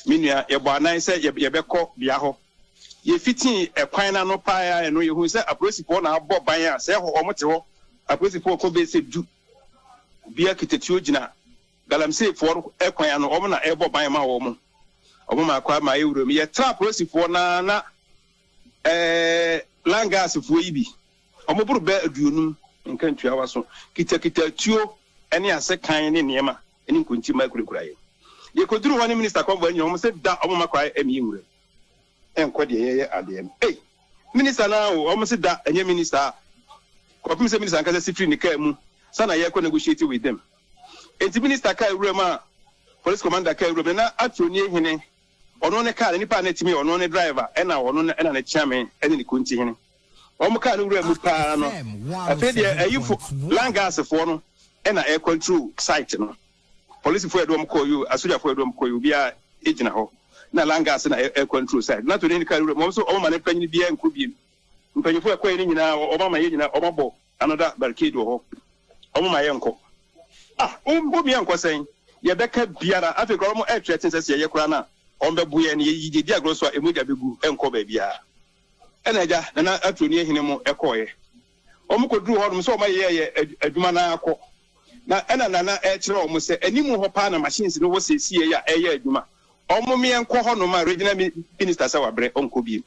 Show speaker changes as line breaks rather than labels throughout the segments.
Me nua, yɛbɔ anan sɛ yɛbɛkɔ bea hɔ. Yɛfitii ɛkwan no ano paa ara no, yɛhuu sɛ apolisifoɔ na abɔ ban a sɛ ɛhɔ wɔte hɔ. Apolisifoɔ kɔ bɛyɛ sɛ du. Obiara kita tuo gyina galamseyfoɔ no kwan ano, wɔn na ɛrebɔ ban ma wɔn. Wɔn ma kwan ma yɛwura mu. Yɛtra apolisifoɔ no ara na ɛɛ langasfoɔ yi bi, wɔboro bɛyɛ 50, nka ntua w'aso, kitakita tuo ne asekan ne nneɛma ne nkontimmaa kurakura yɛn. Yɛkɔduruu hɔ ne minista convoy no nyinaa, wɔn se da wɔn mma kwan mmie nwura mu nkɔ deɛ yɛyɛ adeɛ no. Ei! Minista no ara o, wɔn se da ɛnyɛ minista a, kɔpem sɛ minista ankasa si firi ne kaa mu sa na yɛrekɔ negotiate with them. Enti minista kaa wura mu a, police commander kaa wura mu no, na Atwoni hene, ɔno ne kaa no, nipa a na ɛtumi yɛ ɔno ne driver ɛna ɔno ɛna ne kyeame ɛne ne konti hene. Wɔn kaa no wura mu paa no, afei deɛ ayifo, langasfoɔ no ɛna ɛrecontrol site no. Polisifo a yɛde wɔn kɔɔ yi o, asogyafo a yɛde wɔn kɔɔ yi o, obiara gyina hɔ. Na Langas na ɛrecontrol site. Na Tony ne kaa no wura mu, wɔn nso wɔmma ne panyin biara nkɔ bio. Mpanyimfo a ɛkɔe no nyinaa, wɔama yɛn nyinaa, wɔabɔ another barricade wɔ hɔ. Wɔmma yɛnkɔ. Ah, womia nkɔ sɛn? Yɛbɛka biara. Afei koraa wɔn ɛretrɛten sɛ sɛ yɛyɛ koraa no a, wɔbɛbo yɛn. Yɛyi yɛdi agorɔ so a, mogya bɛgu, ɛnkɔ baabiara. Ɛna agya, Nana Aturoni Ahene mo kɔeɛ. Wɔkɔduruu hɔnom sɛ wɔayeyɛɛyɛ adwuma no ara kɔ. Na ɛna Nana rekyerɛ wɔn sɛ anim hɔ paa na machines no wɔ seesei a ɛreyɛ adwuma. Wɔn meɛnkɔ hɔnom a regional minister sɛ wabrɛ ɔnkɔ bio.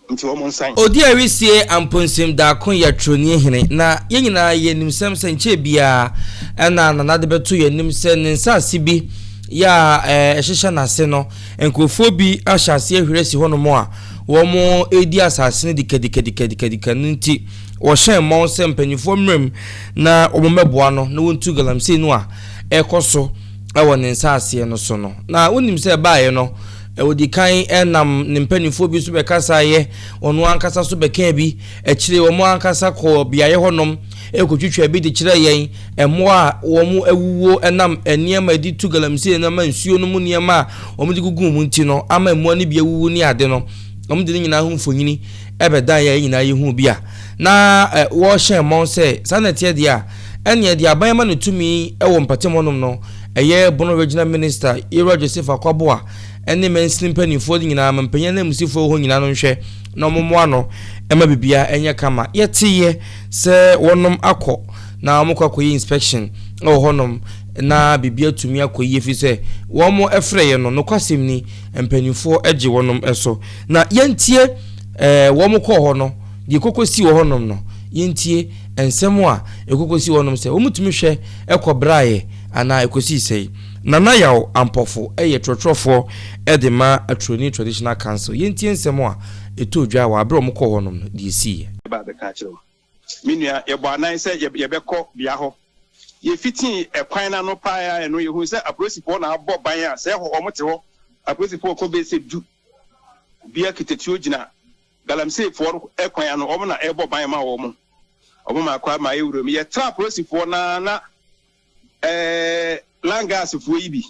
Nti wɔn nsan.
Odi a ɛresie Amponsem Daako yɛ Troni hene, na yɛn nyinaa yɛnim sɛm sɛ nkyɛɛ biara ɛna Nana de bɛto yɛn anim sɛ ne nsaase bi yɛ a ɛhyehyɛ n'ase no, nkurɔfoɔ bi ahyɛ aseɛ ahwiri asi hɔnom a wɔredi asase no dikadikadikadikadika no nti wɔhyɛn mmɔn sɛ mpanimfoɔ mmerɛ mu na wɔmmɛboa no na wɔntu galamsey no a ɛrekɔ so wɔ ne nsaseɛ no so no. Na wonim sɛ ɛbaeɛ no, ɔdi kan nam ne mpanimfoɔ bi so bɛkasaeɛ, ɔno ankasa so bɛkaa bi, akyire wɔn ankasa kɔɔ beaeɛ hɔnom kɔtwitwaa bi de kyerɛɛ yɛn mmoa a wɔn awuwuo nam nneɛma a ɛde tu galamsey no ama nsuo no mu nneɛma a wɔde gugu mu nti no ama mmoa no bi awuwu ne ade no, wɔde ne nyinaa ho mfonini bɛdan yɛn a yɛn nyinaa yɛhuu bi a na wɔrehyɛn mmɔn sɛ saa na ɛteɛ deɛ a, ɛnneɛ deɛ aban ama no tumi wɔ mpɔtam hɔnom no, ɛyɛ Bono Regional Minister Yewura Joseph Akwaboah ne mansini mpanimfoɔ no nyinaa, mampanyin ananmusifoɔ wɔ hɔ nyinaa no nhwɛ na wɔmmoa no ma biribiara nyɛ kama. Yɛteeɛ sɛ wɔnom akɔ na wɔkɔ akɔyɛ inspection wɔ hɔnom na biribi atumi akɔ yie ɛfiri sɛ wɔn frɛeɛ no, nokwasɛm ni, mpanimfoɔ gye wɔnom so. Na yɛntie eh, wɔn kɔɔ hɔ no, deɛ ɛkɔkɔsii wɔ hɔnom no, yɛntie nsɛm a ɛkɔkɔsii hɔnom sɛ wɔtumi hwɛ kɔ braeɛ anaa ɛkɔsii sɛi. Nana Yaw Ampɔfo yɛ twerɛtwerɛfoɔ de ma Aturoni Traditional Council. Yɛntie nsɛm a ɛtɔɔ dwa wɔ aberɛ a wɔkɔɔ hɔnom no, deɛ ɛsiiɛ.
Ba bɛka akyerɛ wo. Me nua, yɛbɔ anan sɛ yɛbɛkɔ bea hɔ. Yɛfitii ɛkwan no ano paa ara no, yɛhuu sɛ apolisifoɔ na abɔ ban a sɛ ɛhɔ wɔte hɔ. Apolisifoɔ kɔ bɛyɛ sɛ du. Obiara kita tuo gyina galamseyfoɔ no kwan ano, wɔn na ɛrebɔ ban ma wɔn. Wɔn ma kwan ma yɛwura mu. Yɛtra apolisifoɔ no ara na ɛɛ langasfoɔ yi bi,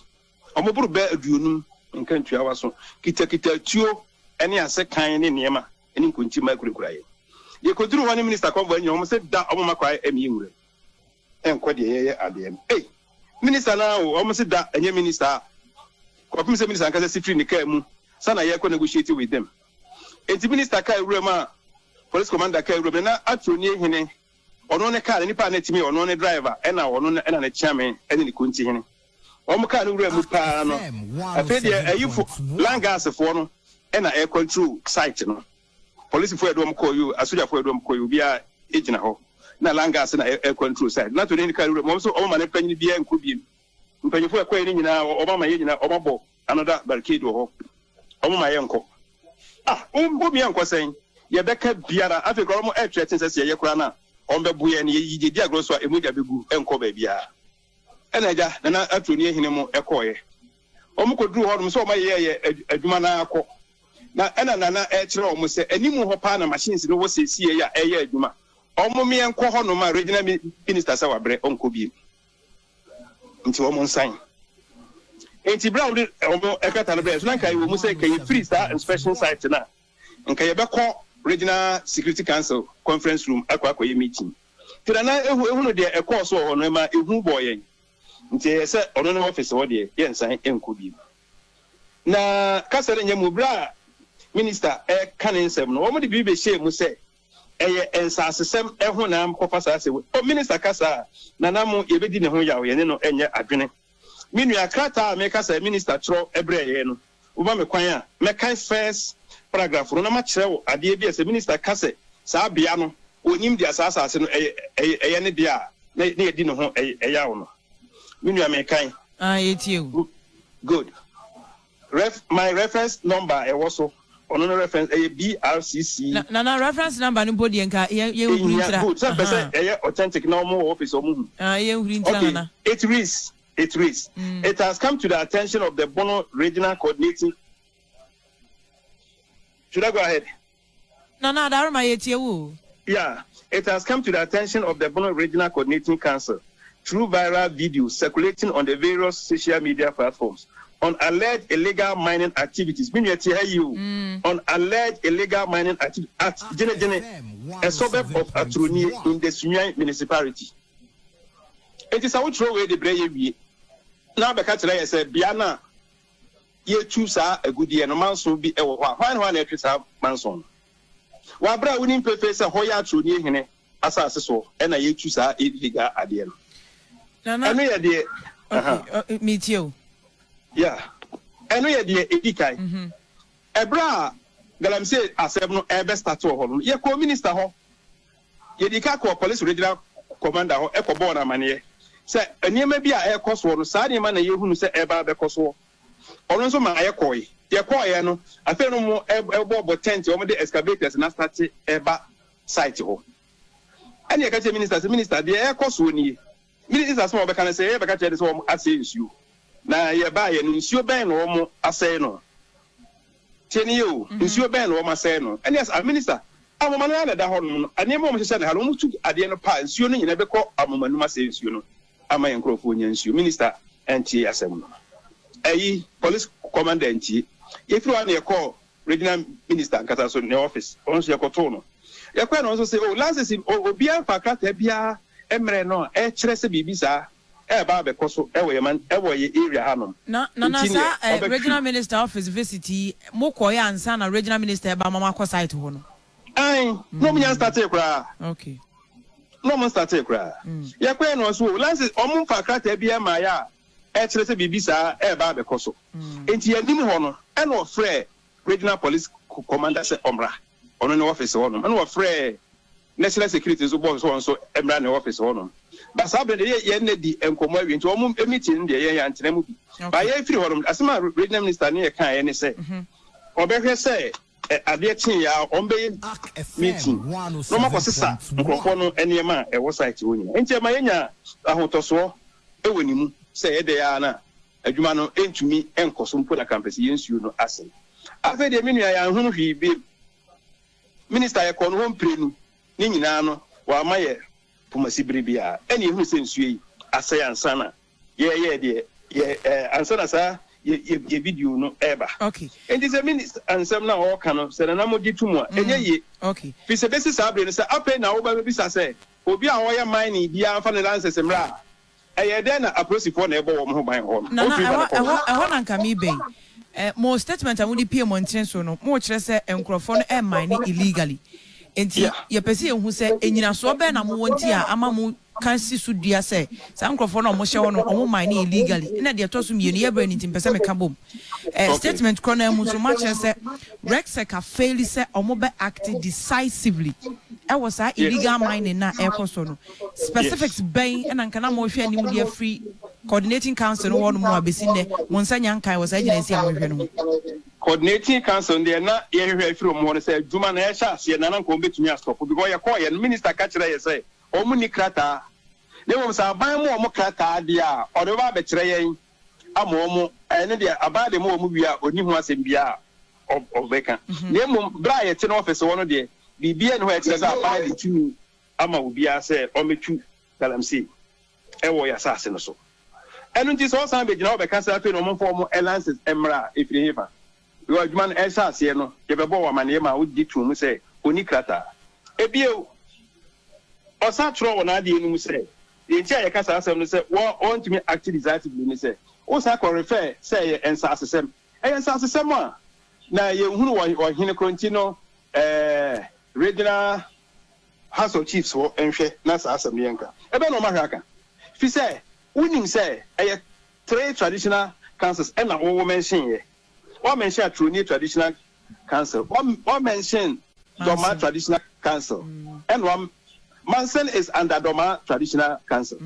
wɔboro bɛyɛ 50, nka ntua w'aso, kitakita tuo ne asekan ne nneɛma ne nkontimmaa kurakura yɛn. Yɛkɔduruu hɔ ne minista convoy no nyinaa, wɔn se da wɔn mma kwan mmie nwura mu nkɔ deɛ yɛyɛ adeɛ no. Ei! Minista no ara o, wɔn se da ɛnyɛ minista a, kɔpem sɛ minista ankasa si firi ne kaa mu sa na yɛrekɔ negotiate with them. Enti minista kaa wura mu a, police commander kaa wura mu, Nana Aturoni hene, ɔno ne kaa no, nipa a na ɛtumi yɛ ɔno ne driver ɛna ɔno ɛna ne kyeame ɛne ne konti hene. Wɔn kaa no wura mu paa no, afei deɛ ayifo, langasfoɔ no ɛna ɛrecontrol site no. Polisifo a yɛde wɔn kɔɔ yi o, asogyafo a yɛde wɔn kɔɔ yi o, obiara gyina hɔ. Na Langas na ɛrecontrol site. Na Tony ne kaa no wura mu, wɔn nso wɔmma ne panyin biara nkɔ bio. Mpanyimfo a ɛkɔe no nyinaa, wɔama yɛn nyinaa, wɔabɔ another barricade wɔ hɔ. Wɔmma yɛnkɔ. Ah, womia nkɔ sɛn? Yɛbɛka biara. Afei koraa wɔn ɛretrɛten sɛ sɛ yɛyɛ koraa no a, wɔbɛbo yɛn. Yɛyi yɛdi agorɔ so a, mogya bɛgu, ɛnkɔ baabiara. Ɛna agya, Nana Aturoni Ahene mo kɔeɛ. Wɔkɔduruu hɔnom sɛ wɔayeyɛɛyɛ adwuma no ara kɔ. Na ɛna Nana rekyerɛ wɔn sɛ anim hɔ paa na machines no wɔ seesei a ɛreyɛ adwuma. Wɔn meɛnkɔ hɔnom a regional minister sɛ wabrɛ ɔnkɔ bio. Nti wɔn nsan. Nti berɛ a wɔde wɔn krataa no brɛɛ so na nka ɛwɔ mu sɛ nka yɛfiri saa inspection site no a nka yɛbɛkɔ regional security council conference room akɔ akɔyɛ meeting. Nti Nana ehunu deɛ ɛkɔɔ so wɔ hɔ no ɛma ehu bɔɔ yɛn. Nti ɛyɛ sɛ ɔno ne office hɔ deɛ yɛnsan nkɔ bio. Na kasa no nyɛ mu berɛ a Minister reka ne nsɛm no, wɔde biribi bɛhyɛɛ mu sɛ ɛyɛ nsasesɛm ho na akɔfa saa asɛm yi. Oh, Minister kasa a, Nana mo yɛbɛdi ne ho yaw, yɛne no nyɛ adwene. Me nua, krataa a meka sɛ Minister twerɛ brɛɛ yɛn no, woma me kwan a, mɛkan first paragraph no na makyerɛ wo adeɛ bi a sɛ Minister ka sɛ saa bea no ɔnim deɛ saa asase no ɛyɛ, ɛyɛ ne dea a, na yɛadi ne ho yaw no. Me nua, mekan.
Ah, yɛtie wo.
Good. Ref, my reference number a ɛwɔ so, ɔno no reference ɛyɛ BRCC.
Na, Nana, reference number no mpo deɛ nka yɛn, yɛn nhuri
Ehia,
ntira.
good, sɛ mpɛ sɛ
Ahaa.
ɛyɛ authentic na wɔn wɔ office wɔn hu.
Ah, yɛn nhuri ntira,
Okay,
Nana.
it reads, it reads, It has come to the attention of the Bono Regional Coordinating. Should I go ahead?
Nana Adaroma yɛtie wo o.
Yeah, it has come to the attention of the Bono Regional Coordinating Council through viral videos circulating on the various social media platforms on alleged illegal mining activities. Me nua tie ha yie o. On alleged illegal mining activities at Gyenegyene, a suburb of Atronie in the Sunyani Municipality. Enti sɛ wotwerɛ wei de brɛ yɛ wie na abɛka kyerɛ yɛ sɛ bea no a yɛtu saa agudeɛ no, manso bi wɔ hɔ a, hwan ne hwan na ɛtwe saa manso no? Wɔ aberɛ a wonim pefee sɛ hɔ yɛ Atoroni hene asase soɔ na yɛtu saa illegal adeɛ no.
Nana,
Ɛno yɛ deɛ, aha.
okay, metie o.
Yeah, ɛno yɛ deɛ ɛdi kan. Ɛberɛ a galamsey asɛm no ɛrebɛ start wɔ hɔ no, yɛkɔɔ minister hɔ. Yɛdii kan kɔɔ Police Regional Commander hɔ kɔbɔɔ no amaneɛ sɛ nneɛma bi a ɛrekɔ soɔ no, saa nneɛma na yɛhunu sɛ ɛreba abɛkɔ soɔ. Ɔno nso maa yɛkɔe. Yɛkɔeɛ no, afei no wɔbɔbɔ tent, wɔde excavators no astate reba site hɔ. Ɛnna yɛka kyerɛɛ minister sɛ, Minister, deɛ ɛrekɔ soɔ nie. Minister asɛm a ɔbɛka ne sɛ, yɛbɛka kyerɛ no sɛ wɔasɛe nsuo. Na yɛbaeɛ no, nsuo bɛn na wɔasɛe no? Tie no yie o, nsuo bɛn na wɔasɛe no? Ɛnneɛ sɛ, Minister, amoma no ara na ɛda hɔnom no, nneɛma a wɔhyehyɛ no ha no, wɔtu adeɛ no pa a, nsuo no nyinaa bɛkɔ amoma no mu asɛe nsuo no ama yɛn nkurɔfoɔ nya nsuo. Minister antie asɛm no. Ayi, Police Commander antie. Yɛfiri hɔ ara na yɛkɔɔ Regional Minister ankasa nso ne office, ɔno nso yɛkɔtoo no. Yɛkɔɛ no, ɔno nso se, oh, license, obiara mfaa krataa biara mmrɛɛ no a ɛkyerɛ sɛ biribi saa ɛreba abɛkɔ so wɔ yɛn man, wɔ yɛn area hanom.
Na, na, na
Nti neɛ
saa eh,
ɔbɛtwe.
Regional Minister office visit yi, mo kɔeɛ ansa na Regional Minister ɛba ama mo akɔ site hɔ no?
Ae, na ɔmo nya nstartee koraa.
Okay.
Na ɔmo nstartee koraa. Yɛkɔɛ no ɔse, oh, license, ɔmo mfaa krataa biara mmaeɛ a ɛkyerɛ sɛ biribi saa ɛreba abɛkɔ so. Nti yɛn anim hɔ no, ɛna ɔfrɛɛ Regional Police Commander sɛ ɔmmra ɔno ne office hɔnom. Ɛna ɔfrɛɛ National Security nso bɔɔ so sɛ ɔno nso mmra ne office hɔnom. But saa berɛ no deɛ yɛn nna di nkɔmmɔ awie nti wɔn meeting no deɛ yɛn yɛantena mu bi. But yɛfiri hɔnom, asɛm a Regional Minister ne yɛ kaeɛ ne sɛ ɔbɛhwɛ sɛ adeɛ kyeeɛ a wɔbɛyɛ meeting na wɔakɔsesa nkurɔfoɔ no nneɛma a ɛwɔ site hɔ nyinaa. Nti ɛma yɛnya ahotɔsoɔ wɔ ne mu sɛ ɛyɛ dɛn ara no a adwuma no ntumi nkɔ so mpo na kampɛsɛ yɛn nsuo no asɛe. Afei deɛ me nua yɛanhunu hwee bio. Minister yɛkɔɔ no hɔ mprenu ne nyinaa no wamma yɛ pomasi bere biara. Ɛna yɛhunu sɛ nsuo yi asɛe ansa na yɛyɛɛ deɛ yɛ ɛɛ ansa na saa yɛ yɛ yɛ video no ɛreba.
Okay.
Nti sɛ minister nsɛm no a ɔreka no sɛ Nana mo gye to mu a ɛnyɛ yie.
Okay.
Firi sɛ bɛsi saa bere no sɛ afei na woba bɛbisa sɛ obi a ɔyɛ mining biara mfa ne license mmra a, Ɛyɛɛ dɛn na apolisifoɔ na ɛbɔ wɔn ho ban wɔ hɔ no?
Nana,
Wɔmfiri hɔ na
ɛhɔ,
kɔ.
ɛhɔ, ɛhɔ na nka meba yi. Eh, mo statement a mode pue mmɔntene so no, mokyerɛ sɛ nkurɔfoɔ no ɛremine illegally. Enti
Yeah.
yɛpɛ sɛ yɛhu sɛ nnyinasoɔ bɛn na mowɔ nti a ama mo ka si so dua sɛ saa nkurɔfoɔ no a wɔhyɛ hɔ no, wɔn mine illegally. Ɛna deɛ ɛtɔ so mmienu, yɛbrɛ no nti mepɛ sɛ meka bom. Eh,
Okay.
statement korɔ no ara mu nso, moakyerɛ sɛ Rexec afeeli sɛ wɔbɛ act decisively ɛwɔ saa illegal mining no a ɛrekɔ so no. Specifics bɛn na nka na morehwɛ anim de afiri Coordinating Council no hɔ nom a bɛsi nnɛ mo nsa nnya nkae wɔ saa gyinaesi a morehwɛ no ho?
Coordinating Council no deɛ na yɛhwehwɛ afiri wɔn hɔ no sɛ adwuma no ɛrehyɛ aseɛ no na nka wɔbɛtumi astɔpo because yɛkɔeɛ no Minister ka kyerɛɛ yɛ sɛ wɔn nni krataa na mmom sɛ aban ma wɔn krataa deɛ a ɔde bɛba abɛkyerɛ yɛn ama wɔn, ɛno deɛ aban de ma wɔn wie a ɔnni ho asɛm biara a ɔbɛka na mmom berɛ a yɛte no office hɔ no deɛ biribiara nni hɔ a ɛkyerɛ sɛ aban de tumi ama obiara sɛ ɔmmɛtu galamsey wɔ yɛn asase no so. Ɛno nti sɛ ɔsan bɛgyina hɔ bɛka sɛ afei na wɔmfa wɔn license mmra a, ɛfiri hefa? Because adwuma no ɛrehyɛ aseɛ no, yɛbɛbɔɔ wo amaneɛ ma wogye too mu sɛ ɔnni krataa. Ebio, ɔsan twerɛɛ wɔ n'adeɛ no mu sɛ, deɛ nti a yɛka saa asɛm no sɛ wɔntumi act decisively ne sɛ, wosan kɔ refer sɛ ɛyɛ nsasesɛm. Ɛyɛ nsasesɛm a na yɛnhunu ɔhene korɔ nti no ɛɛ regional House of Chiefs hɔ nhwɛ na saa asɛm no yɛnka. Ɛbɛn na wɔahwɛ aka? Fi sɛ wonim sɛ ɛyɛ three traditional councils ɛna wo mention yɛ. Wa mention Atronie traditional council, wa mention Dormaa traditional council ɛna wa Mansen is under Dormaa traditional council.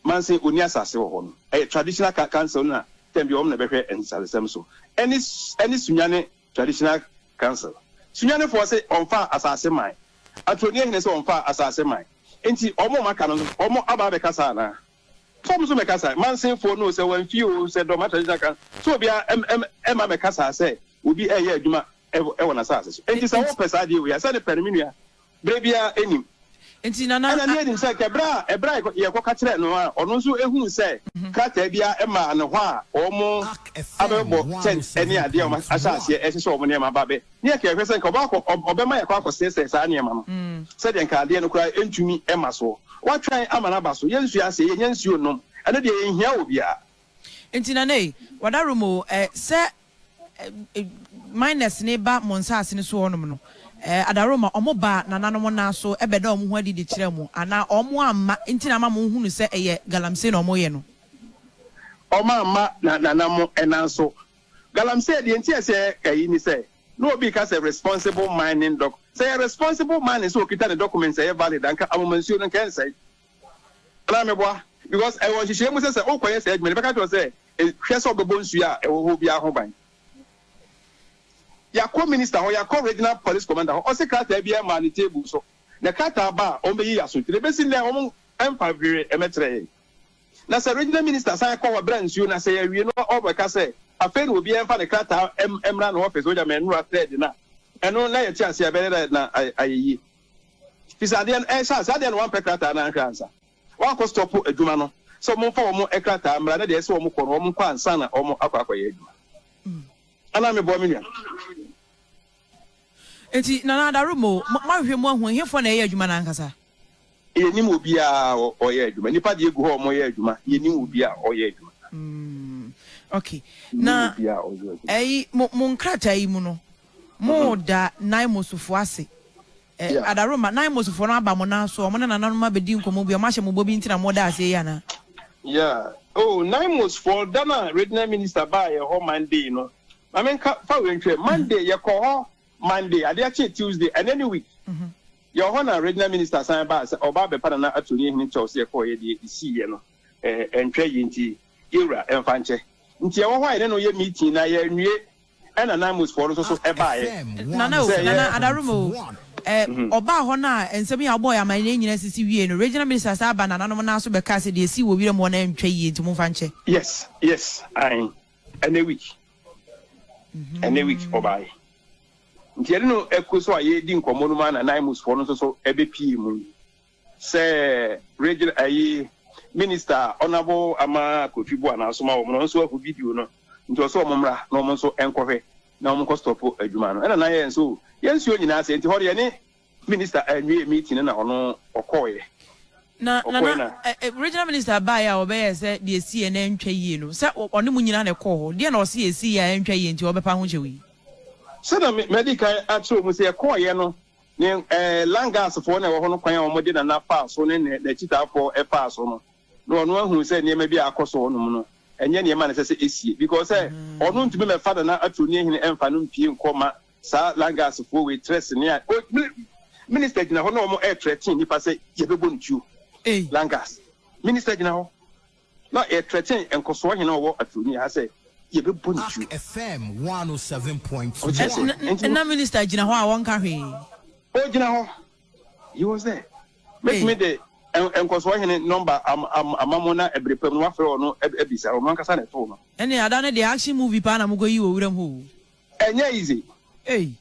Mansen onni asase wɔ hɔ no ɛyɛ traditional council no na tɛm bi wɔn na ɛbɛhwɛ nsasesɛm so ɛne ɛne Sunyani Traditional Council. Sunyanifoɔ se wɔmfaa asase mmae. Aturoni ahene se wɔmfaa asase mmae. Enti wɔn a wɔaka no nso, wɔn aba abɛkasa anaa? Sɛ wɔn nso mmɛkasa. Mansenfoɔ no o, sɛ Wamfie o, sɛ Dɔma Traditional Council, sɛ obiara mma mmɛkasa sɛ obi reyɛ adwuma wɔ n'asase so. Enti sɛ wopɛ saa adeɛ wei a, sɛ ne pɛ no, me nua, Berɛ biara nnim.
Nti Nana
Ɛna ne yɛnim sɛ nka ɛberɛ a ɛberɛ a yɛkɔka kyerɛɛ no a ɔno nso huu sɛ krataa biara mmaa no hɔ a wɔn abɛbɔ tent ne adeɛ a wɔn ahyɛ aseɛ ɛhyehyɛ wɔn nneɛma aba abɛ ne yɛka yɛhwɛ sɛ nka ɔbɛakɔ ɔbɛma yɛakɔ akɔsɛesɛe saa nneɛma no sɛdeɛ nka adeɛ no koraa ɛntumi mma soɔ. Watwɛn ama no aba so. Yɛnsua aseɛ, yɛnnya nsuo nnom. Ɛno deɛ yɛnhia obiara.
Nti Nana ei, wadarom o, ɛ sɛ miners no ba mo nsaase no so hɔnom no, adaworoma, wɔba nananom nan so bɛda wɔn ho adi de kyerɛ mo, anaa wɔamma nti na ama mohunu sɛ ɛyɛ galamsey na wɔreyɛ no?
Wɔamma nananom nan so. Galamsey, deɛ nti a ɛsɛ ayi ne sɛ, na obi reka sɛ responsible mining doc, sɛ ɛyɛ responsible mining sɛ ɔkita ne documents a ɛyɛ valid a, nka amomansuo no nka ɛnsɛe. Anaa meboa? Because ɛwɔ nhyehyɛe mu sɛ sɛ wokɔyɛ saa adwuma no, yɛbɛka kyerɛ wo sɛ hwɛ sɛ wobɛbɔ nsuo a ɛwɔ hɔ biara ho ban. Yɛakɔ minister hɔ, yɛakɔ regional police commander hɔ, ɔse krataa biara mmaa ne table so. Na krataa ba a, wɔbɛyi yɛn aso. Nti na ɛbɛsi nnɛ wɔmfa hwee mmɛkyerɛ yɛn. Na sɛ regional minister san kɔ hɔ berɛ a nsuo no asɛe awie na ɔbɛka sɛ afei na obiara mfa ne krataa mmra ne office, ogya ma ɛnnora third no a, ɛno na yɛte aseɛ a ɛbɛyɛ dɛ na ayɛ yie. Fisɛ adeɛ no ɛhyɛ ase adeɛ no wampɛ krataa no anhwɛ ansa wankɔ stop adwuma no sɛ wɔn mfa wɔn krataa mmra na deɛ ɛsɛ wɔn kɔ no wɔn nkɔ ansa na wɔn akɔ akɔyɛ adwuma anaa meboa me nua.
Nti Nana Adarumo mo ahwehwɛ mu ahu hefoɔ na ɛyɛ adwuma no ankasa?
Yɛnim obiara a ɔyɛ adwuma nipa deɛ egu hɔ a wɔyɛ adwuma yɛnim obiara a ɔyɛ adwuma.
Okay na ɛyi mo mo nkrataa yi mu no mo da Naimosfoɔ ase Eh, Adaroma, Naimosfoɔ no aba mo nan so, wɔn ne nananom abɛdi nkɔmmɔ bi, wɔahyɛ mo bɔ bi nti na moda aseɛ yi anaa?
Yeah. Oh, Naimosfoɔ, da no a regional minister baa yɛn hɔ Monday no, ma menka fa wei ntwam. Monday, yɛkɔɔ hɔ Monday, adeɛ kyee Tuesday, ɛnnɛ ne week. Yɛwɔ hɔ na regional minister san baa sɛ ɔreba abɛpa Nana Atoni Hene kyɛw sɛ yɛkɔeɛ deɛ ɛsiiɛ no, eh, ɛntwa yie nti, yɛwura, ɛmfa nkyɛ. Nti yɛwɔ hɔ a yɛne no yɛ meeting na yɛanwie Ɛna Namusfoɔ no nso so baeɛ.
Nana o,
Sɛ
Nana
yɛ.
Adarom o, eh, ɔbaa hɔ no a nsɛm yi a wobɔɔ yɛn amanneɛ nyinaa sisi wiei no, Regional Minister san baa nananom nan so bɛkaa sɛ deɛ esii wɔ wiram hɔ no antwa yie nti momfa nkyɛ.
Yes, yes, ae, ɛnɛ week, ɛnɛ week ɔbaeɛ. Nti yɛne no ɛkɔ so a yɛredi nkɔmmɔ no mu ara na Namusfoɔ no nso so bɛpie mu. Sɛ region ayi minister a honourable Ama Kofi Boa na asoma wɔn no nso ahu video no nti ɔsɛ wɔn mmra na wɔn nso nkɔhwɛ na wɔn nkɔ stop adwuma no ɛna na yɛn nso yɛn nsuo nyinaa sɛ nti hɔ no yɛne minister anwie meeting no na ɔno ɔkɔɔyɛ.
Na
Ɔkɔɛ
Nana
na.
eh, eh, regional minister baeɛ a ɔbɛyɛɛ sɛ deɛ ɛsiiɛ no antwa yie no, sɛ ɔne mo nyinaa na ɛkɔɔ hɔ, deɛ na ɔse ɛsiiɛ a antwa yie nti ɔbɛpa ho kyɛw yi?
Sɛdeɛ me madi kan akyerɛ mu sɛ yɛkɔɔyɛ no Ne eh, Langasfoɔ na ɛwɔ hɔ no kwan a wɔde Nana faa so ne ne n'akyitaafoɔ faa so no, na ɔno ahu sɛ nneɛma bi a akɔ so hɔnom no, ɛnyɛ nneɛma a na ɛsɛ sɛ ɛsie. Because sɛ ɔno ntumi mɛfa Nana Aturoniahene ɛmfa no mpie nkɔ ma saa Langasfoɔ wei trɛs ne a, o, minister gyina hɔ na wɔn ɛretrɛten nnipa sɛ yɛbɛbɔ no tuo. Langas minister gyina hɔ. Na yɛtrɛten nkɔsoɔ hene a ɔwɔ Aturoni ha sɛ yɛbɛbɔ no tuo. Ɔkyerɛ sɛ, nti.
Na minister gyina hɔ a ɔnka hwee.
Ɔgyina hɔ. He was there. Mɛtumi de nkɔsoɔ hene nɔmba ama mo na ɛbere pa mu no wafrɛ ɔno abisa. Ɔno ankasa na ɛtoo no.
Ɛne ada no deɛ action movie paa na mokɔyi wɔ wuram hɔ o.
Ɛnyɛ easy.
Ei.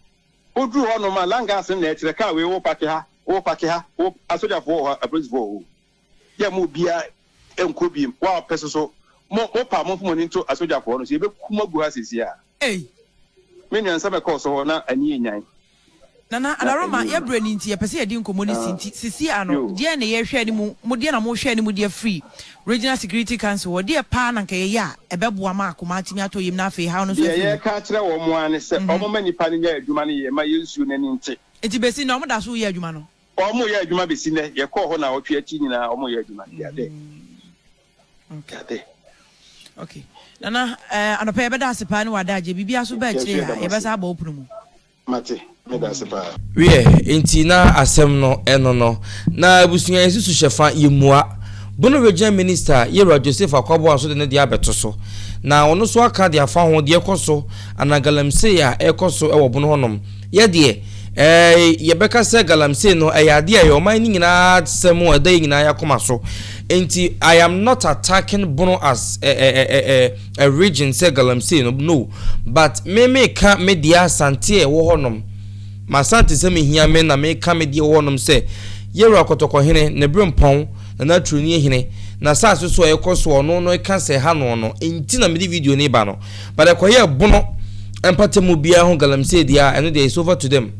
Woduru hɔ nom a, langas no na ɛkyerɛ car wei wo pake ha, wo pake ha, wo, asogyafoɔ wɔ hɔ, apolisifoɔ wɔ hɔ o. Yɛ mo obiara nkɔ biem. Wo a ɔpɛ soso mo mo pa momfa mo ani nto asogyafoɔ no so yɛbɛku mo agu ha seesei ara.
Ei!
Me nua nsɛm ɛkɔɔ so hɔ na ani enyan.
Nana
Na
Adaroma,
ɛnyɛ
yɛ
yie.
berɛ no nti yɛpɛ sɛ yɛde nkɔmmɔ no si
Ah,
nti sisi ano
yo.
deɛn na yɛhwɛ anim, mo deɛn na mohwɛ anim de afiri Regional Security Council hɔ, deɛ paa na nka yɛyɛ a ɛbɛboa ma akoma atumi atɔ yam na afei haw no nso
Deɛ
afiri hɔ?
yɛreka akyerɛ wɔn ara ne sɛ wɔmma nnipa no nyɛ adwuma no yie mma yɛn nsuo no ani nte.
Nti bɛsi nnɛ wɔn da so reyɛ adwuma no?
Wɔreyɛ adwuma bɛsi nnɛ. Yɛkɔɔ hɔ nnawɔtwe akyi nyinaa wɔreyɛ adwuma. They are there. They are there.
Okay. Nana, eh, anɔpa yɛbɛda ase paa ne w'adagye. Biribiara so ba
Yɛn nso
akyire
yɛda
a,
mo ase.
yɛbɛsan abɔ wo pono mu.
Mate, meda ase paa.
Wiɛ, enti na asɛm no ɛno no. Na abusua yi susu hyɛ fa yɛmmua. Bono Regional Minister Yewura Joseph Akwaboah nso de ne deɛ abɛto so. Na ɔno nso aka de afa ho deɛ ɛkɔ so anaa galamsey a ɛrekɔ so wɔ Bono hɔnom. Yɛ deɛ, ɛɛ yɛbɛka sɛ galamsey no ɛyɛ adeɛ a ɛyɛ ɔman no nyinaa asɛm a ɛda yɛn nyinaa yɛn akoma so. Enti I am not attacking Bono as a, a, a, a, a region sɛ galamsey no no but me meka me deɛ Asante a ɛwɔ hɔ nom m'Asante sɛ mehia me na meka me deɛ ɛwɔ hɔ nom sɛ Yɛwura Kɔtɔkɔhene ne Berempɔn Nana Turoni hene na saase so a ɛkɔ so a ɔno no ka sɛ ha no no nti na mede video no ba no but ɛkɔyɛ bono mpatamu biara ho galamsey deɛ a ɛno deɛ it's over to them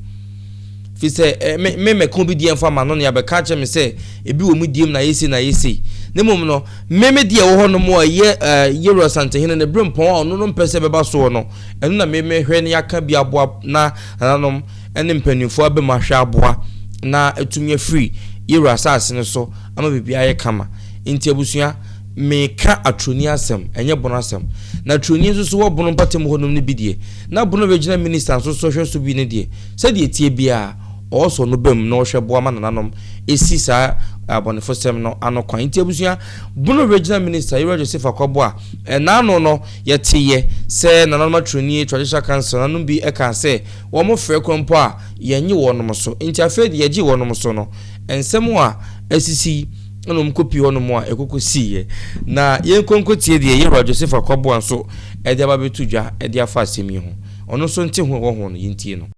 fi sɛ me me mɛka obi deɛ mfa ma no nea bɛka kyerɛ me sɛ ebi wɔ mu diem na ayɛ sei na ayɛ sei ne mmom no Me me deɛ ɛwɔ hɔ nom a ɛyɛ eh, Yewura Asantehene ne berempɔn a ɔno no mpɛ sɛ ɛbɛba soɔ no, ɛno na me mehwɛ na yɛaka bi aboa na nananom ne mpanimfoɔ aba mu ahwɛ aboa na atumi afiri Yewura asase no so ama biribiara ayɛ kama. Nti abusua, meka atoroni asɛm, ɛnyɛ bono asɛm. Na atoroni nso so wɔ bono mpɔtam hɔ nom no bi deɛ, na bono regional minister nso so hwɛ so bi no deɛ, sɛdeɛ ɛteɛ biara, ɔwɔ sɛ ɔno ba mu na ɔhwɛ boa ma nananom si saa abɔnefosɛm no ano kwan. Nti abusua, Bono Regional Minister Yewura Joseph Akwaboah, ɛnaano no yɛteyɛ sɛ nananom aturoni Traditional Council nanom bi kaa sɛ wɔn frɛ kora mpo a yɛnnye wɔnom so. Nti afei de yɛgyee wɔnom so no, nsɛm a asisi yi na wɔn kɔpie hɔnom a ɛkɔkɔ siiɛ. Na yɛnkɔ nkɔtie deɛ Yewura Joseph Akwaboah nso de aba abɛto dwa de afa asɛm yi ho. Ɔno nso nte ho ɛwɔ ho no, yɛntie no.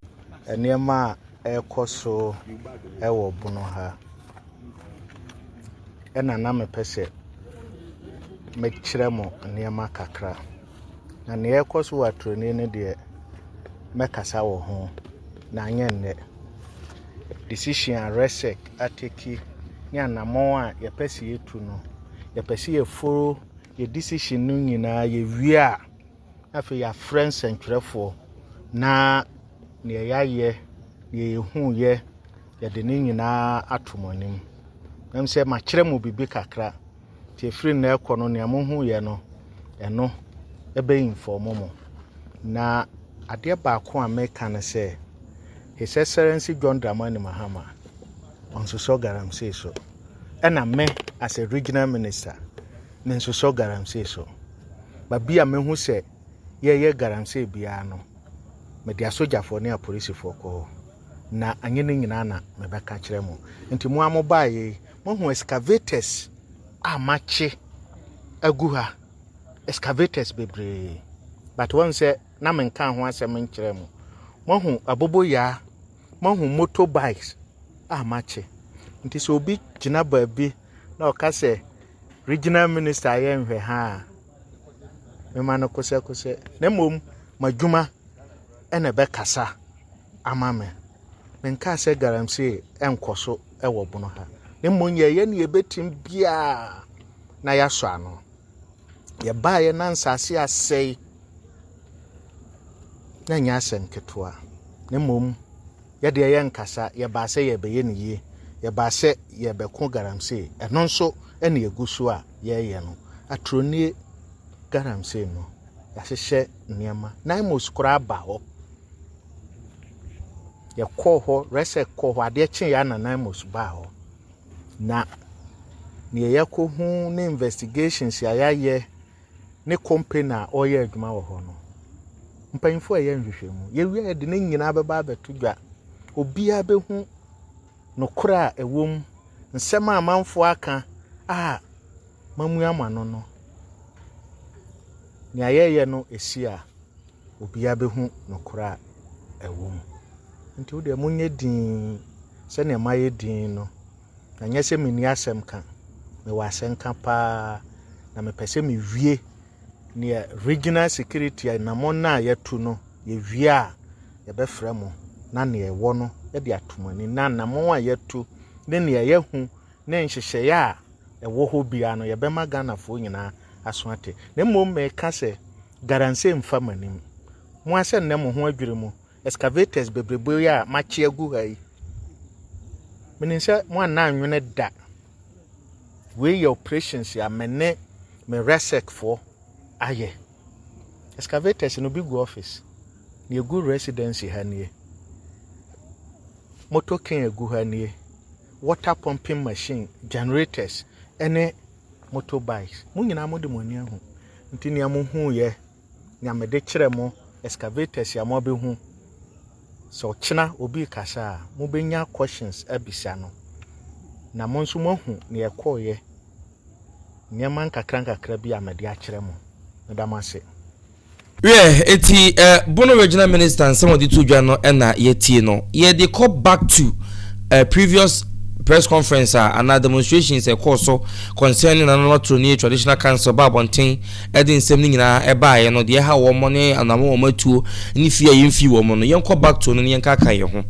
Nneɛma a ɛrekɔ so wɔ bono ha. Ɛna na mepɛ sɛ mekyerɛ mo nneɛma kakra. Na nea ɛrekɔ so wɔ Aturoni no deɛ, mɛkasa wɔ ho, na anyɛ nnɛ. Decision a RESEC ateki ne anammɔn a yɛpɛ sɛ yɛtu no, yɛpɛ sɛ yɛforo yɛ decision no nyinaa yɛwie a, Na afei yɛafrɛ nsɛntwerɛfoɔ na deɛ yɛayɛ, deɛ yɛhuiɛ, yɛde ne nyinaa ato mo anim. Nam sɛ makyerɛ mo biribi kakra, nti ɛfiri nnɛ rekɔ no, nea mohuiɛ no, ɛno ɛbɛ inform mo. Na adeɛ baako a meka ne sɛ, His Excellency John Dramani Mahama, ɔnsosɔ galamsey so. Ɛna me as a regional minister, mensosɔ galamsey so. Baabi a mehu sɛ yɛreyɛ galamsey biara no, mede asogyafoɔ ne apolisifoɔ kɔ hɔ. Na anyɛ ne nyinaa na mebɛka kyerɛ mo. Nti mo a mobaeɛ yi, moahu excavators a makye agu ha. Excavators bebree. But wɔn sɛ na menkaa ho asɛm nkyerɛ mo. Moahu aboboyaa, moahu motorbikes a makye. Nti sɛ obi gyina baabi na ɔka sɛ regional minister ayɛ nhwɛ ha a, mema no kosɛkosɛ. Na mmom m'adwuma na ɛbɛkasa ama me. Menkaa sɛ galamsey nkɔ so wɔ bono ha. Na mmom yɛyɛ nea yɛbɛtumi biara na yɛasɔ ano. Yɛbaeɛ na nsase asɛe na ɛnyɛ asɛm ketewa. Na mmom Yɛ deɛ yɛnkasa, yɛbaa sɛ yɛrebɛyɛ no yie, yɛbaa sɛ yɛrebɛko galamsey, ɛno nso na yɛgu so a yɛreyɛ no. Atorɔnie galamsey no, yɛahyehyɛ nneɛma. Naimos koraa ba hɔ. Yɛkɔɔ hɔ, Resek kɔɔ hɔ, adeɛ kyeeɛ a na Naimos baa hɔ. Na deɛ yɛkɔhu ne investigations a yɛayɛ ne company a ɔreyɛ adwuma wɔ hɔ no, mpanyinfoɔ a ɛyɛ nhwehwɛmu, yɛwie a yɛde ne nyinaa bɛba abɛto dwa. Obiara bɛhu nokorɛ a ɛwɔ mu, nsɛm a amanfoɔ aka a mamua mo ano no, nea yɛreyɛ no ɛsi a, obiara bɛhu nokorɛ a ɛwɔ mu. Nti wo deɛ monyɛ dinn sɛdeɛ mayɛ dinn no. Na nyɛ sɛ menni asɛm ka, mewɔ asɛnka paa, na mepɛ sɛ mewie neɛ regional security anammɔn no a yɛatu no, yɛwie a, yɛbɛfrɛ mo na neɛ ɛwɔ no de ato mo ani na anammɔn a yɛatu ne nea yɛahu ne nhyehyɛeɛ a ɛwɔ hɔ biara no yɛbɛma Ghanafoɔ nyinaa aso ate. Na mmom meka sɛ garansee mfa m'anim. Mo ara sɛ nnɛ mo ho adwiri mo, excavators bebrebe yi a makye agu ha yi, menim sɛ mo anna anwene da. Wei yɛ operations a me ne me REGSEC foɔ ayɛ. Excavators no bi gu office, nea egu residency ha nie. Motor cane egu ha nie. Water pumping machine, generators ne motorbikes. Mo nyinaa mode mo ani ahu. Nti nea mohuiɛ, nea mede kyerɛ mo, excavators a moabɛhu, sɛ ɔkyena obi rekasa a, mobɛnya questions abisa no. Na mo nso moahu nea ɛkɔeɛ nneɛma nkakrankakra bi a mede akyerɛ mo. Meda mo ase.
Wiɛ, enti eh, Bono Regional Minister nsɛm a ɔde to dwa no na yɛatie no. Yɛde kɔ back to eh, previous press conference a anaa demonstrations a ɛkɔɔ so concerning Nananom Atoroni Traditional Council ba abɔnten de nsɛm no nyinaa ɛbaeɛ no, deɛ ɛha wɔn ne anamɔ wɔn atuo ne fie a yɛmfii wɔn no, yɛnkɔ back to no na yɛnkaakae yɛn ho.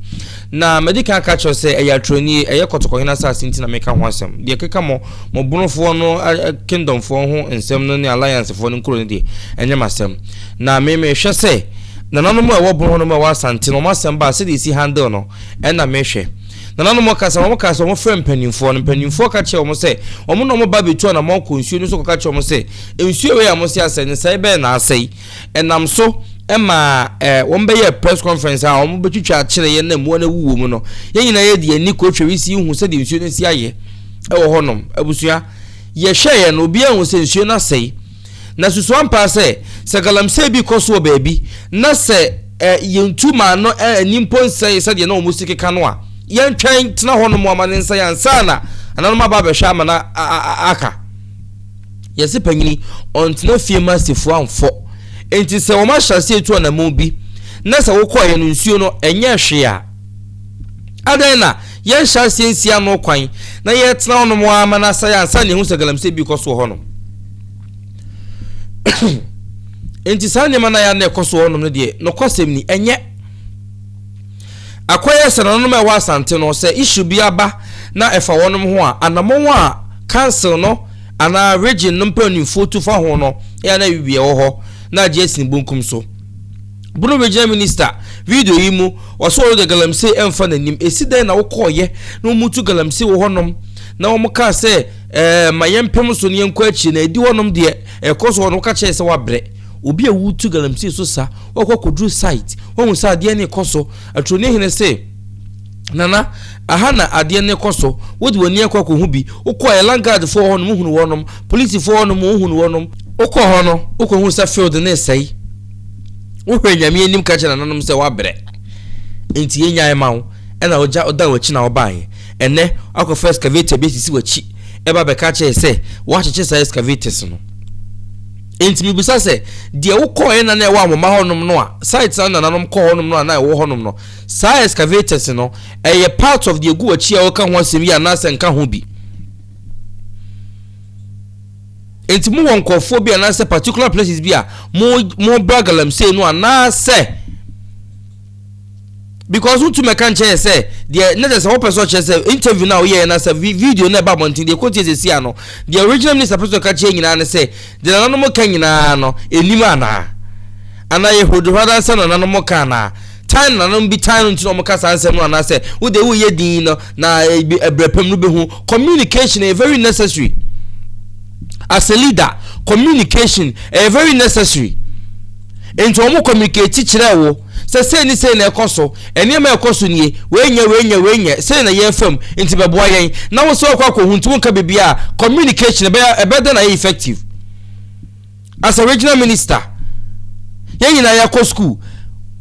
Na madi kan aka akyerɛ wo sɛ ɛyɛ atorɔnie, ɛyɛ kɔtɔkɔhene asase nti na meka ho asɛm. Deɛ ɛkeka mo, mo bonofoɔ no, kingdomfoɔ ho nsɛm no ne alliancefoɔ no nkuro no deɛ, ɛnyɛ m'asɛm. Na me mehwɛ sɛ nananom a ɛwɔ bono hɔnom a ɛwɔ Asante no, wɔn asɛm ba a, sɛdeɛ ɛsi handle no, ɛna mehwɛ. Nananom kasa, wɔn kaa sɛ wɔfrɛ mpanimfoɔ no, mpanimfoɔ ka kyerɛ wɔn sɛ, wɔn na wɔn ba bɛtu anamɔn kɔ nsuo no so kɔka kyerɛ wɔn sɛ, nsuo wei a mose asɛe no, sɛe bɛn na asɛe? Ɛnam so maa wɔbɛyɛɛ press conference a wɔbɛtwitwa akyerɛ yɛn na mmoa no awu wɔ mu no. Yɛn nyinaa yɛde yɛn ani kɔtwa wisi hu sɛdeɛ nsuo no asi ayɛ wɔ hɔnom. Abusua, yɛhwɛeɛ no, obiara hu sɛ nsuo no asɛe. Na susu ampa sɛ, sɛ galamsey bi kɔ so wɔ baabi na sɛ yɛntu maa no ani mpo nsɛe sɛdeɛ na wɔn si keka no a, yɛntwɛn tena hɔnom ama no nsɛe ansa na ananom aba abɛhwɛ ama no aka. Yɛse panyini ɔntena fie ma sefua mfɔ. Enti sɛ wɔn ahyɛ aseɛ etu anamon bi na sɛ wokɔeɛ no nsuo no ɛnyɛɛ hwee a, adɛn na yɛnhyɛ aseɛ nsi ano kwan na yɛtena hɔnom ara ma no asɛe ansa na yɛhu sɛ galamsey bi rekɔ so wɔ hɔnom? Enti saa nneɛma no a yɛ a na ɛkɔ so wɔ hɔnom no deɛ, nokwasɛm ni, ɛnyɛ. Akɔyɛ sɛ nananom a ɛwɔ Asante no, sɛ issue bi aba na ɛfa wɔnom ho a, anamɔn a council no anaa region no mpanimfoɔ tu fa ho no, ɛyɛ a na awiwieɛ wɔ hɔ na agye asini bonkum so. Bono Regional Minister, video yi mu, ɔse ɔno deɛ galamsey ɛmfa n'anim. Ɛsi dɛn na wokɔɔyɛ na wɔtu galamsey wɔ hɔnom na wɔkaa sɛ ɛɛ ma yɛmpem so na yɛnkɔ akyire na ɛdi hɔnom deɛ ɛkɔ so hɔ no woka kyerɛ sɛ wabrɛ. Obi a wotu galamsey so sa, wakɔ akɔduru site, wahu sɛ adeɛ no rekɔ so. Aturoni hene se, Nana, aha na adeɛ no rekɔ so, wode w'ani akɔ akɔhu bi. Wokɔeɛ, landguardfoɔ wɔ hɔnom, wohunu wɔnom, polisifoɔ wɔ hɔnom, wohunu wɔnom. Wokɔɔ hɔ no, wokɔhuu sɛ field no resɛe. Wohwɛɛ Nyame anim ka kyerɛɛ nananom sɛ woabrɛ, enti yɛnnyae mma wo, ɛna wogya wodan w'akyi na wobaeɛ. Ɛnnɛ, woakɔfa excavator bi asisi w'akyi ɛba bɛka kyerɛ yɛ sɛ woakyekye saa excavators no. Enti mebisa sɛ, deɛ wokɔeɛ na na ɛwɔ Ahoma hɔnom no a, site na nananom kɔɔ hɔnom no a na ɛwɔ hɔnom no, saa excavators no, ɛyɛ part of deɛ ɛgu w'akyi a woka ho asɛm yi anaasɛ nka ho bi? Enti mowɔ nkurɔfoɔ bi anaasɛ particular places bi a mo mo bra galamsey no anaasɛ because wotu mɛka nkyɛn yɛ sɛ deɛ ne kyɛ sɛ wopɛ sɛ ɔkyerɛ sɛ interview no a woyɛɛ no sɛ video no ɛba abɔnten deɛ ɛkɔtie sɛsi a no deɛ original minister pɛ sɛ ɔka kyerɛ nyinaa ne sɛ deɛ nananom ka nyinaa no ɛnim anaa anaa yɛ horodohora sɛ nananom ka anaa tan nananom bi tan no nti na wɔka saa nsɛm no anaasɛ wode woyɛ din no na ɛbrɛ pam no bɛhu communication ɛyɛ very necessary as a leader communication ɛyɛ very necessary Enti wɔn communicate kyerɛɛ wo sɛ sei ne sei na ɛkɔ so, nneɛma a ɛkɔ so nie, wei nyɛ, wei nyɛ, wei nyɛ, sei na yɛrefa mu, nti bɛboa yɛn. Na wo sɛ wɔkɔ akɔhu nti wonka biribiara a, communication ɛbɛyɛ ɛbɛyɛ dɛn na ayɛ effective? As a regional minister, yɛn nyinaa yɛakɔ school,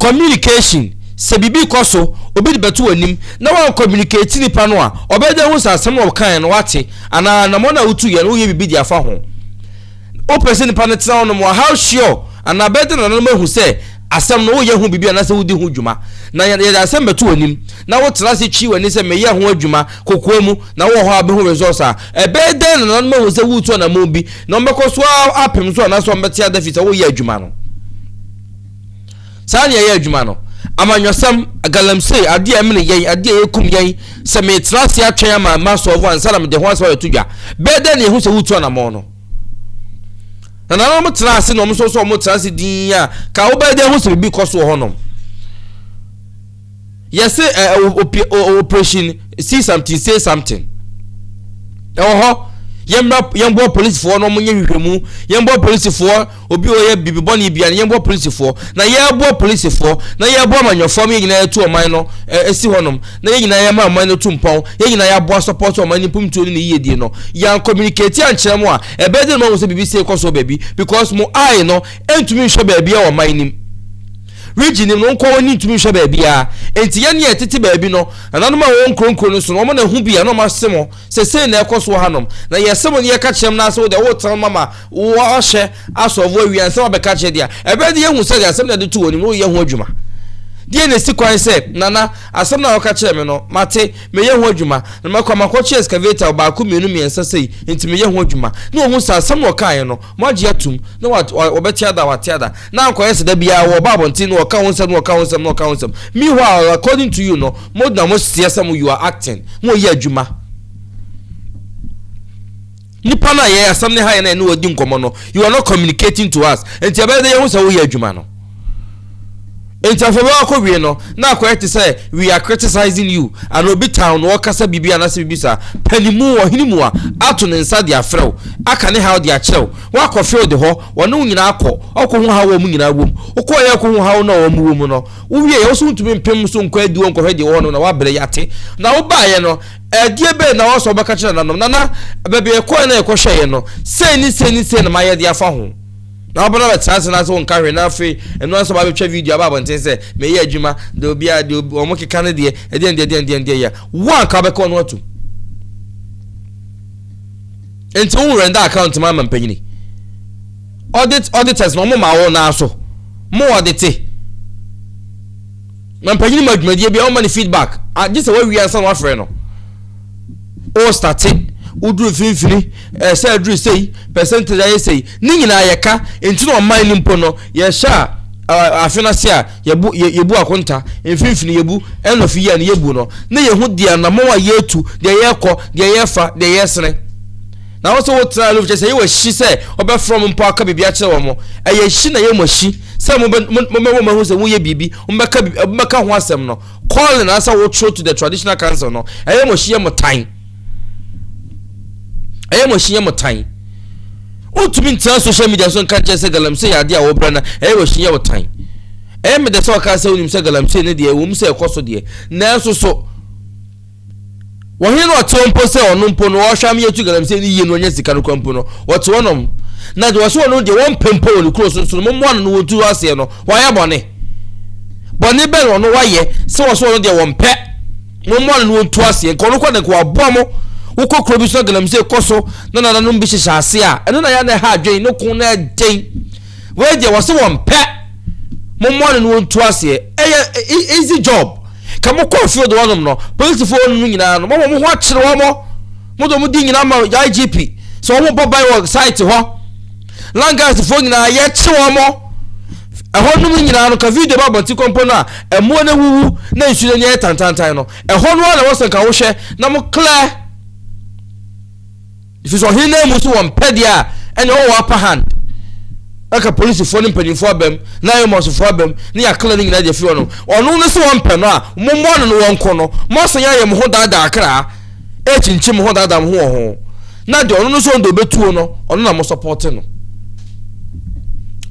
communication, sɛ biribi kɔ so, obi de bɛto w'anim na wɔn communicate nipa no a, ɔbɛyɛ dɛn ahu sɛ asɛm a ɔkaeɛ no wate anaa anammɔn a wotuiɛ no woyɛ biribi de afa ho? Wopɛ sɛ nipa no tena hɔnom a, how sure anaa bɛyɛ dɛn na nananom ahu sɛ asɛm no woyɛ ho biribi anaasɛ wodi ho dwuma? Na yɛde asɛm bɛto w'anim na wotena ase twi w'ani sɛ meyɛ ho adwuma kokoa mu na wowɔ hɔ a wobɛhu results a, ɛbɛyɛ dɛn na nananom ahu sɛ woretu anammɔn bi na wɔbɛkɔ so ara apem so anaasɛ wɔbɛte ada fi sɛ woyɛ adwuma no? Saa na yɛyɛ adwuma no. Amanyɔsɛm, galamsey, adeɛ a ɛmene yɛn, adeɛ a ɛkum yɛn, sɛ metena ase atwɛn ama masɔɔvo ansa na mede ho asɛm abɛto dwa. Bɛyɛ dɛn na yɛhu sɛ wotu anammɔn no? Na nananom tena ase na wɔn nso sɛ wɔn tena ase dinn a, ka wobɛyɛ dɛn hu sɛ biribi kɔ so wɔ hɔnom? Yɛse ɛ operation see something say something. Ɛwɔ hɔ. Yɛmmra yɛmboa polisifoɔ na wɔnyɛ nhwehwɛmu. Yɛmboa polisifoɔ obi a ɔyɛ biribi bɔne bia no yɛmboa polisifoɔ. Na yɛboa polisifoɔ na yɛboa amanyɔfoɔ ama yɛn nyinaa yɛtu ɔman no si hɔnom. Na yɛn nyinaa yɛma ɔman no tu mpɔn. Yɛn nyinaa yɛaboa support ɔman no mpomtuo ne ne yiyedie no. Yɛn communicate ankyerɛ mo a ɛbɛyɛ dɛn na moahu sɛ biribi sei kɔ so wɔ baabi because mo eye no ntumi nhwɛ baabiara wɔ ɔman no mu. Region no mu no, nkɔ w'ani ntumi nhwɛ baabiara. Enti yɛn a yɛtete baabi no, nananom a wɔwɔ nkuro nkuro no so no, wɔn na ɛho bi a na wɔase mo sɛ sei na ɛkɔ so wɔ hanom. Na yɛse mo na yɛka kyerɛ mo na sɛ wo deɛ wotena hɔ ma wɔahyɛ asɔfo awie ansa wɔabɛka kyerɛ deɛ a, ɛbɛyɛ de yɛahu sɛ deɛ asɛm na ɛde to wɔn anim no woyɛ ho adwuma. Deɛ na ɛsi kwan sɛ, Nana, asɛm no a wɔka kyerɛ me no, mate, meyɛ ho adwuma, na makɔ makɔkye excavator baako mmienu mmiɛnsa sei, nti meyɛ ho adwuma. Na wɔhu sɛ asɛm na wɔkaeɛ no, moagye atum, na wɔbɛte ada a wɔate ada. Na ankɔyɛ sɛ da biara wɔba abɔnten na wɔka ho nsɛm na wɔka ho nsɛm na wɔka ho nsɛm. Meanwhile, according to you no, mo na mo seɛ sɛ mo you are acting, mo yɛ adwuma. Nipa no a yɛ asɛm ne ha yɛ na ɛne wɔdi nkɔmmɔ no, you are not communicating to us. Nti ɛbɛyɛ dɛ yɛhu sɛ woyɛ adwuma no. Nti afei bɛwɔ akɔ wie no, na akɔyɛ te sɛ we are criticizing you, ana obi town no ɔkasa biribi anaasɛ biribi saa. Panimu, ɔhene mu a, ato ne nsa de afrɛ wo, aka ne haw de akyerɛ wo. Woakɔ field hɔ, wɔne wo nyinaa akɔ, ɔkɔ hu haw a wɔn nyinaa wom. Wokɔeɛ kɔ hu haw no a wɔn wɔ mu no, wowieɛ, wo nso wontumi mpem so nkɔ adiwo nkɔhwɛ deɛ ɛwɔ hɔ no na woabrɛ, yɛate. Na wobaeɛ no, ɛdeɛ bɛn na wɔsɛ wobɛka kyerɛ nananom? Nana, baabi a yɛkɔeɛ na yɛkɔhwɛeɛ no, sei ne sei ne sei na mayɛ de afa ho. Na wobɛba na bɛtena ase na sɛ wonka hwee na afei ɛno ara nso ɔba abɛtwa video aba abɔnten sɛ meyɛ adwuma, deɛ obiara deɛ wɔn keka no deɛ, ɛdeɛn deɛ ɛdeɛn deɛ ɛdeɛn yɛ. Wo anka wobɛka ɔno atum. Nti wo render account ma ama mpanyini. Audit auditors na wɔn ma wo naa so. Mo audite. Ma mpanyini ma dwumadie bi a wɔn ma ne feedback. Agye sɛ wawie ansa na wafrɛ no. O starte woduru mfimfini ɛsɛ aduru sei percentage ayɛ sei ne nyinaa yɛka nti na ɔman no mpo no yɛhyɛ a afe no ase a Yɛbu, yɛ, yɛbu akonta, mfimfini yɛbu, end of year no yɛbu no, na yɛhu deɛ anammɔn a yɛretu, deɛ yɛrekɔ, deɛ yɛrefa, deɛ yɛresene. Na wo sɛ wotena aloof kyerɛ sɛ ɛyɛ w'ahyi sɛ wɔbɛfrɛ wɔn mpo aka biribi akyerɛ wɔn. Ɛyɛ hyi na ɛyɛ mo ahyi sɛ mobɛ, mobɛma wɔn ahu sɛ woyɛ biribi, mobɛka, mobɛka ho asɛm no. Calling anaasɛ wotwerɛ to the traditional council no, ɛyɛ mo ahyi yɛ mo tan. Ɛyɛ mo ahyi yɛ mo tan. Wontumi ntena social media so nka nkyerɛ sɛ galamsey yɛ adeɛ a wɔbrɛ na ɛyɛ wɔ hyia wo tan. Ɛyɛ me dɛ sɛ ɔkaa sɛ wonim sɛ galamsey no deɛ ɛwɔ mu sɛ ɛkɔ so deɛ nanso so wɔhene no ɔte hɔ mpo sɛ ɔno mpo no ɔhwɛ ama yɛtu galamsey no yie no ɔnya sika no kora mpo no ɔte hɔ nom na deɛ ɔsɛ ɔno deɛ wɔmpɛ mpo wɔ ne kuro so nso no mommoa no no wɔntu aseɛ no wɔayɛ bɔne bɔne bɛn na ɔno wayɛ sɛ wɔsɛ ɔno deɛ wɔmpɛ Mommɔ no na ɔntu aseɛ. Nka ɔno kɔ de nka waboa mo. Wokɔ kuro bi so na galamsey kɔ so na nananom bi hyehyɛ ase a, ɛno na yɛ na ɛha adwene ne ko na ɛden. Wei deɛ wɔse wɔn pɛ. Mommɔ no na ɔntu aseɛ. Ɛyɛ easy job. Ka mo kɔɔ field hɔnom no, polisifoɔ hɔnom no nyinaa no, mama mo ho akyere wɔn. Mo de wɔn di nyinaa ma IGP. Sɛ wɔn bɔ ban wɔ site hɔ. Langasfoɔ nyinaa yɛkye wɔn. Ɛhɔ nom nyinaa no ka video ba abɔnten kɔmpɔ no a ɛmoa no awuwu na nsu no ani ayɛ tantantan no ɛhɔ no ara na ɛwɔ sɛ nka wohwɛ na mo clear ɛfiri sɛ ɔhene no mu so wɔn pɛ deɛ a ɛne ɔwɔ upper hand ɛka polisifoɔ ne mpanimfoɔ abam na ayɔmɔsofoɔ abam ne yɛakla no nyinaa deɛ firi hɔ no ɔno no sɛ wɔn pɛ no a mommoa no no wɔn ko no moasan ayɛ mo ho daadaa kraa ɛkyinkyim mo ho daadaa mo ho wɔ ho na deɛ ɔno no sɛ ɔno deɛ ɔbɛtuo no ɔno na mo sɔpɔte no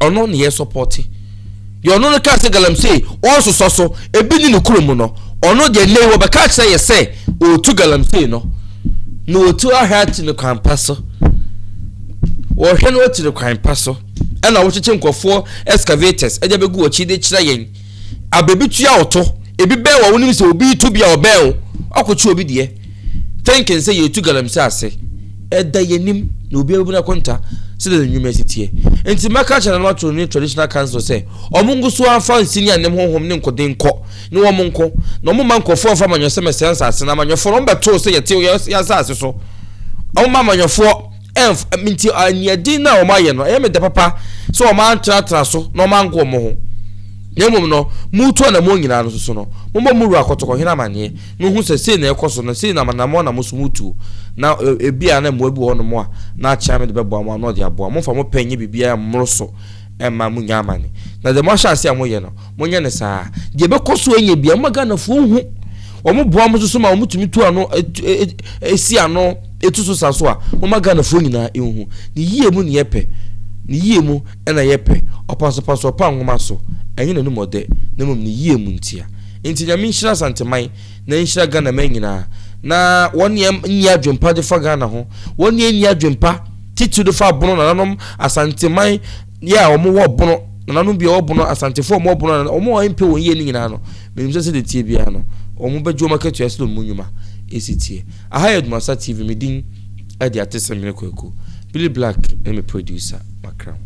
ɔno ne yɛ sɔpɔte deɛ ɔno no kaa sɛ galamsey ɔnsosɔ so ebi ne ne kuro mu no ɔno deɛ nnɛ yi wɔbɛka akyerɛ yɛ sɛ ɔretu galamsey no na ɔtu ahwɛ ati no kwan pa so wɔhwɛ no ati no kwan pa so ɛna wɔkyekyɛ nkurɔfoɔ excavators ɛde abɛgu wɔkyi de kyerɛ yɛn Abebi tua wo to, ebi bɛn wo a wonim sɛ obi retu bi a ɔbɛn wo, wakɔkye obi deɛ. Thinking sɛ yɛretu galamsey ase. Ɛda yɛnim na obiara bɛbu n'akonta sɛdeɛ ne nnwuma si teɛ. Nti mɛka akyerɛ Nana Atoro ne Traditional Council sɛ wɔn nko so ara mfa nsini anem honhom ne nkoden nkɔ ne wɔn nko na wɔn mma nkurɔfoɔ mfa amanyɔsɛm ɛsɛe asase no. Amanyɔfoɔ no wɔbɛtoo sɛ yɛte yɛn asase so. Wɔn mma amanyɔfoɔ ɛnf nti aniɛden no a wɔayɛ no ɛyɛ me dɛ papa sɛ wɔn antenatena so na wɔn ango wɔn ho. Na mmom no, moretu anammɔn nyinaa no nso no, mommɔ mo wura Kɔtɔkɔhene amanneɛ na ɔnhu sɛ sei na ɛrekɔ so na sei na anammɔn na mo nso moretuo. Na ebia na mmoa bi wɔ hɔnom a na Akyeame de bɛboa mo a na ɔde aboa mo. Momfa mo pɛ nyɛ biribiara mmoro so mma monnya amane. Na deɛ moahyɛ aseɛ a moyɛ no, monyɛ no saa. Deɛ ɛbɛkɔ so anya biara, momma Ghanafoɔ nhu. Wɔboa mo nso so ma wɔtumi tu ano, si ano, tu so sa so a, momma Ghanafoɔ nyinaa nhu. Ne yie mu ne yɛpɛ. Ne yie mu na yɛpɛ. Ɔpasopaso ɔpa nwoma so, ɛnyɛ n'anum ɔdɛ, na mmom ne yie mu ntia. Nti Nyame nhyira Asanteman, na nhyira Ghanaman nyinaa. Na wɔn nea nni adwempa de fa Ghana ho, wɔn nea nni adwempa titiriw de fa Bono nananom Asanteman yɛ a wɔn wɔ Bono, nananom bi a wɔwɔ Bono, Asantefoɔ a wɔwɔ Bono, wɔn a wɔmpɛ wɔn yie no nyinaa no, menim sɛ sɛdeɛ ɛteɛ biara no, wɔn bɛgye wɔn akatua sɛdeɛ wɔn nnwuma ɛsi teɛ. Aha yɛ Adumasa TV, me din de Atesɛm Mene Kwaku. Billy Black ne me producer, Makram.